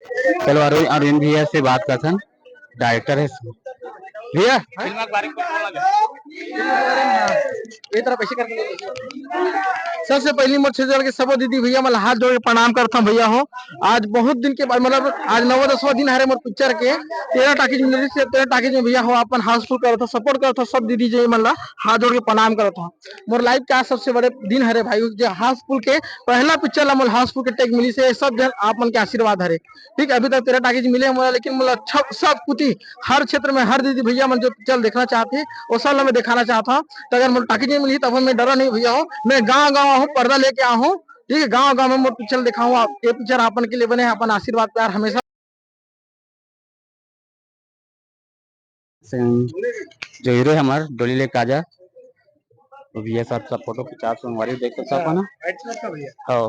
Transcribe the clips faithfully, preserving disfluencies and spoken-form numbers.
चलो अरविंद, अरविंद भैया से बात करथन, डायरेक्टर है भैया। फिल्म के बारे में कुछ बोला जाए? ये तरफ ऐसे करके सबसे पहली मोर छत्तीसगढ़ के सबो दीदी भैया मन ला हाथ जोड़ के प्रणाम करथन भैया हो। आज बहुत दिन के बाद, मतलब आज नवा दसवां दिन हरे मोर पिक्चर के। तेरा टाकीज में रिलीज, तेरा टाकीज में भैया हो अपन हाउसफुल करत हो, सपोर्ट करत हो सब दीदी जी मन ला हाथ जोड़ के प्रणाम करत हो। मोर लाइफ के आज सबसे बड़े दिन हरे भाई, जे हाउसफुल के पहला पिक्चर ला मोर हाउसफुल के टेक मिलिस हे, सब झन आप मन के आशीर्वाद हरे। ठीक है, अभी तक तेरा टाकीज मिले हे मोला, लेकिन मोला अच्छा सब कुती हर क्षेत्र में हर दीदी भैया मन जो पिक्चर देखना चाहत हे, वो सब ला मैं दिखाना चाहत हूँ। तो अगर मोला टाकीज नहीं मिली तब मैं डरा नहीं भैया हो, मैं गाँव गाँव आहूँ, पर्दा लेके आहूँ। ठीक है, गाँव गाँव में मोर पिक्चर दिखाऊँ, आप ये पिक्चर आपन के लिए बने हे, अपन आशीर्वाद प्यार हमेशा। से जो हीरो है हमार डोली लेके आजा, तो भैया साथ सब फोटो खिंचा संगवारी देख सकता अपन। राइट साइड का भैया। हाँ।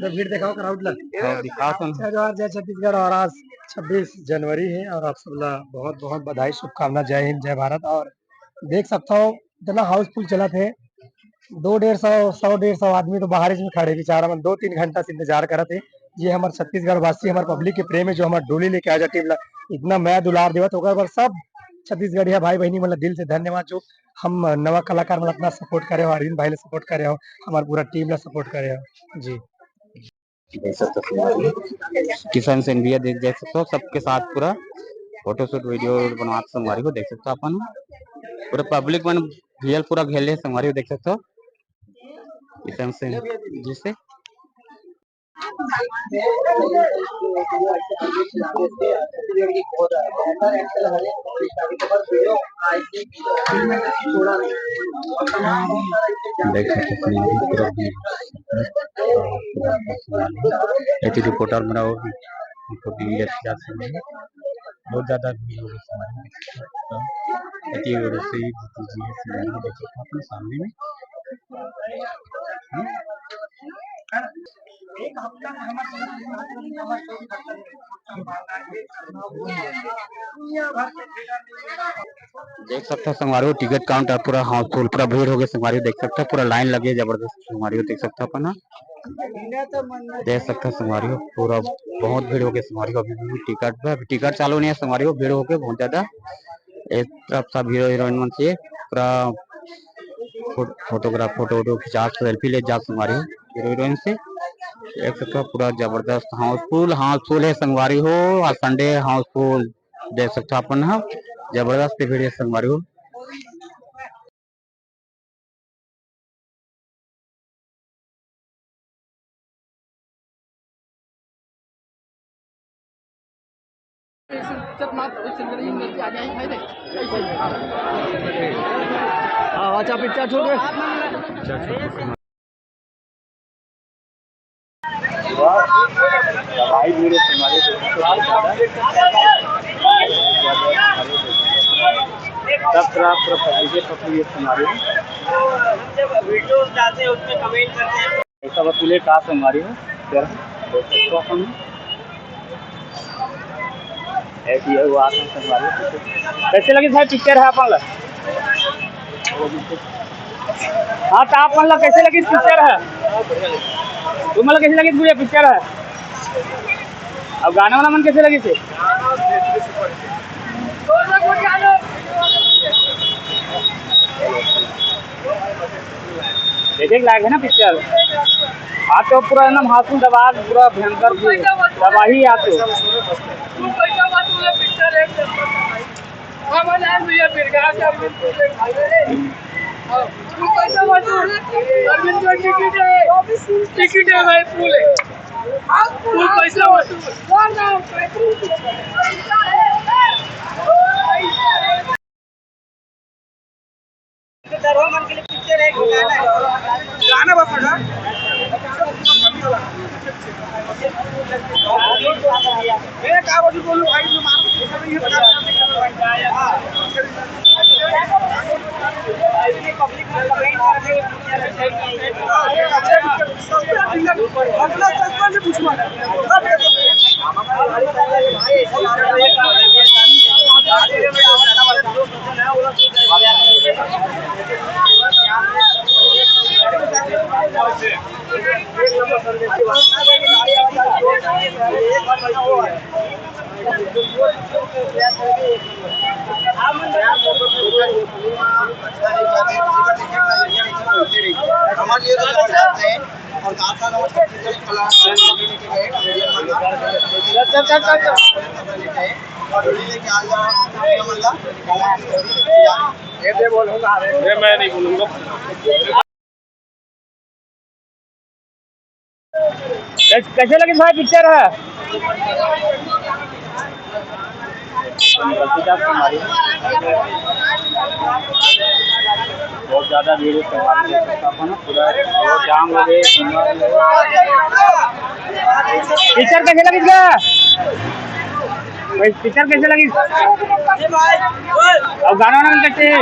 तो भीड़ दिखाओ, क्राउड लग। हाँ, दिखाओ तुम। जय जोहार, जय छत्तीसगढ़। और आज छब्बीस जनवरी है और आप सब ला बहुत बहुत बधाई, शुभकामना। जय हिंद, जय भारत। और देख सकता हो इतना हाउसफुल चलत हे, दो डेढ़ सौ, सौ डेढ़ सौ आदमी तो बाहर में खड़े, बेचारा मन दो तीन घंटा से इंतजार करत हे। ये हमर छत्तीसगढ़ वासी, हमर पब्लिक के प्रेम हे, जो हमर डोली लेके आजा टीम ला इतना मया दुलार देवत, ओकर बर सब छत्तीसगढ़िया भाई बहिनी मन ला दिल से धन्यवाद, जो हम नवा कलाकार मन ला इतना सपोर्ट करे हो, अरविंद भाई ला सपोर्ट करे हो, हमार पूरा टीम ला सपोर्ट करे हो जी। देख सकते हो संगवारी, किशन सेन भैया देख, देख सकते हो सबके साथ पूरा फोटोशूट वीडियो बनवात संगवारी हो देख सकते हो अपन। पूरा पब्लिक मन भैया पूरा घेरले संगवारी हो देख सकते हो किशन सेन जी से। देख सकते हो, पूरा भीड़। एती रिपोर्टर मन अउ फोटो लेके जात समय बहुत ज्यादा भीड़ हो गई हमारे। एती रसोई दीदी जी है, देख सकते हो अपने सामने में। देख सकते हो संगवारी हो, टिकट काउंटर पूरा हाउसफुल, पूरा भीड़ हो गया संगवारी हो, देख सकते हो पूरा लाइन लगे जबरदस्त संगवारी हो, देख सकते हो अपन ह। देख सकते हो संगवारी हो, पूरा बहुत भीड़ हो गया संगवारी हो, अभी भी टिकट पे, अभी टिकट चालू नहीं है संगवारी हो, भीड़ हो गया बहुत ज्यादा। एक तरफ सब हीरो हीरोइन मन से पूरा फो-, फोटोग्राफ, फोटो वोटो खिंचा, सेल्फी ले जा संगवारी हो हीरो हीरोइन से। देख सकते हो पूरा जबरदस्त हाउसफुल, हाउसफुल है संगवारी हो, आज संडे हाउसफुल देख सकते हो अपन ह, जबरदस्त भीड़ है संगवारी हो। हाँ, अच्छा पिक्चर छोड़ दे। भाई मेरे तुम्हारे दोस्तों से ज्यादा सब तरह तरह पब्लिक पब्लिक तुम्हारे। हम जब वीडियो डालते हैं उसमें कमेंट करते हैं। ऐसा वसूले का तुम्हारी हो तेरा दोस्तों को हम ऐसी है वो आसन तुम्हारे। कैसे लगी भाई पिक्चर है अपन ला? हाँ, तो आप मन ला कैसे लगिस पिक्चर ह? तुम मन ला कैसे लगिस भैया पिक्चर ह? अब गाना वाना मन कैसे लगिस हे? देखे के लायक है ना पिक्चर। आज तो पूरा एकदम हाथों दबा, पूरा भयंकर तबाही आज तो। हमारे भैया बिरगा से अरविंद को ले भाई रे। हाँ, तू पैसा मत दे। अरविंद को टिकट है, टिकट है भाई, फुल है। फुल पैसा मत दे। गाना बस लगा। मैं क्या बोलूं, बोलूं भाई, जो मार के नहीं है, बता। पब्लिक में कमेंट कर रहे हो। हमारे लिए तो जबरदस्त है। और साथ साथ और सब चीजें कला, कॉमेडी लेके गए, कॉमेडियन बन गया। चल, चल, चल, चल, चल। और वीडियो लेके आ जाओ, मतलब, ये दे बोलूंगा। ये मैं नहीं बोलूंगा। कैस-, कैसे लगी भाई पिक्चर है? बहुत ज्यादा भीड़ है, संगवारी देख सकता हूँ ना, पूरा रोड जाम हो गए। पिक्चर कैसे लगी इसका? भाई, पिक्चर कैसे लगी? और गाना वाना कैसे है?